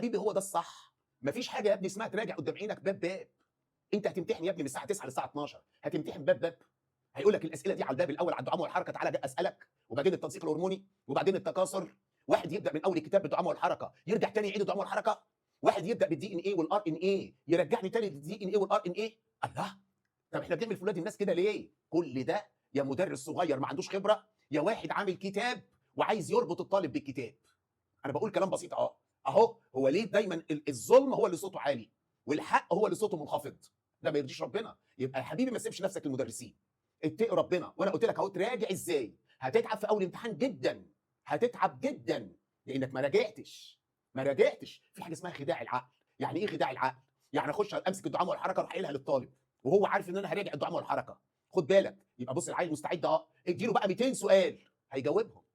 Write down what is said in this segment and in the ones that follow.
حبيبي هو ده الصح. مفيش حاجة يا ابني اسمها تراجع قدام عينك باب باب. انت هتمتحن يا ابني من الساعة 9 للساعة 12، هتمتحن باب باب. هيقول لك الاسئلة دي على الباب الاول على الدعامه والحركة، تعالى اسالك، وبعدين التنسيق الهرموني، وبعدين التكاثر. واحد يبدا من اول الكتاب بالدعامه والحركة، يرجع تاني يعيد الدعامه والحركة. واحد يبدا بال DNA وال RNA، يرجعني تاني لل DNA وال RNA. الله، طب احنا بنعمل في ولاد الناس كده ليه؟ كل ده يا مدرس صغير ما عندوش خبره، يا واحد عامل كتاب وعايز يربط الطالب بالكتاب. انا بقول كلام بسيط اهو. هو ليه دايما الظلم هو اللي صوته عالي والحق هو اللي صوته منخفض؟ ده ما يرضيش ربنا. يبقى يا حبيبي ما تسيبش نفسك للمدرسين، اتقي ربنا. وانا قلت لك اهو تراجع ازاي. هتتعب في اول امتحان جدا، هتتعب جدا لانك ما راجعتش، ما راجعتش. في حاجة اسمها خداع العقل. يعني ايه خداع العقل؟ يعني اخش امسك الدعامه والحركة اروح قايلها للطالب وهو عارف ان انا هراجع الدعامه والحركة. خد بالك، يبقى بص العيل مستعد، اديله بقى 200 سؤال هيجاوبهم.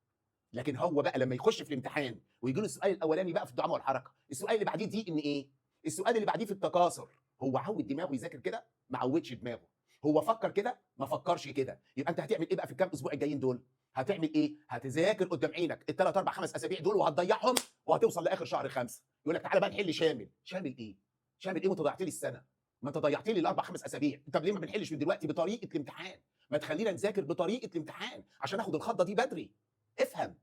لكن هو بقى لما يخش في الامتحان ويجي له السؤال الاولاني بقى في الدعامه والحركة، السؤال اللي بعديه DNA، السؤال اللي بعديه في التكاثر، هو عود دماغه يذاكر كده؟ ما عودش دماغه. هو فكر كده؟ ما فكرش كده. يبقى انت هتعمل ايه بقى في الكام اسبوع الجايين دول؟ هتعمل ايه؟ هتذاكر قدام عينك الثلاث اربع خمس اسابيع دول وهتضيعهم، وهتوصل لاخر شهر 5 يقول لك تعالى بقى نحل شامل. شامل ايه؟ شامل ايه وانت ضيعت لي السنة؟ ما انت ضيعت لي الاربع خمس اسابيع. طب ليه ما بنحلش من دلوقتي بطريقة الامتحان؟ ما تخلينا نذاكر بطريقة الامتحان عشان اخد الخضه دي بدري. افهم،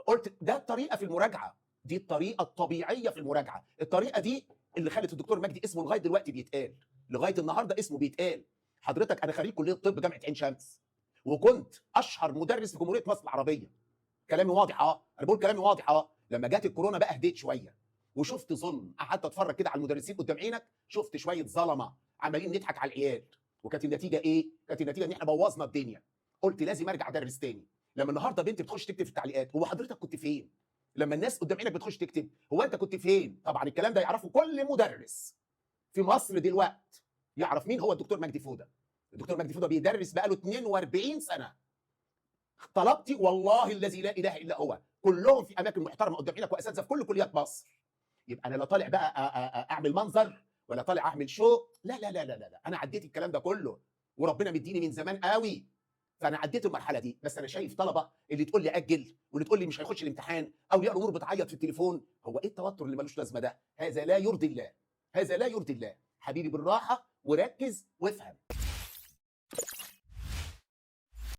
قلت ده الطريقة في المراجعة، دي الطريقة الطبيعية في المراجعة. الطريقة دي اللي خلت الدكتور مجدي اسمه لغاية دلوقتي بيتقال، لغاية النهارده اسمه بيتقال. حضرتك انا خريج كليه الطب جامعه عين شمس، وكنت اشهر مدرس في جمهورية مصر العربية. كلامي واضح، انا بقول كلامي واضح. لما جت الكورونا بقى هديت شوية وشفت ظلم، قعدت اتفرج كده على المدرسين قدام عينك، شفت شوية ظلمه عمالين نضحك على العيال. وكانت النتيجة ايه؟ كانت النتيجة ان احنا بوظنا الدنيا. قلت لازم ارجع ادرس تاني. لما النهارده بنت بتخش تكتب في التعليقات، هو حضرتك كنت فين؟ لما الناس قدام عينك بتخش تكتب هو انت كنت فين؟ طبعا الكلام ده يعرفه كل مدرس في مصر دلوقتي، يعرف مين هو الدكتور مجدي فوده. الدكتور مجدي فوده بيدرس بقاله 42 سنة. طلبتي والله الذي لا اله الا هو كلهم في اماكن محترمه قدام عينك، واساتذه في كل كليات مصر. يبقى انا لا طالع بقى اعمل منظر ولا طالع اعمل شو، لا لا لا لا لا، انا عديت الكلام ده كله وربنا مديني من زمان قوي، فانا عديت المرحلة دي. بس انا شايف طلبه اللي تقول لي اجل، واللي تقول لي مش هيخش الامتحان، اولياء الامور بتعيط في التليفون. هو ايه التوتر اللي ملوش لازمه ده؟ هذا لا يرضي الله، هذا لا يرضي الله. حبيبي بالراحة وركز وافهم.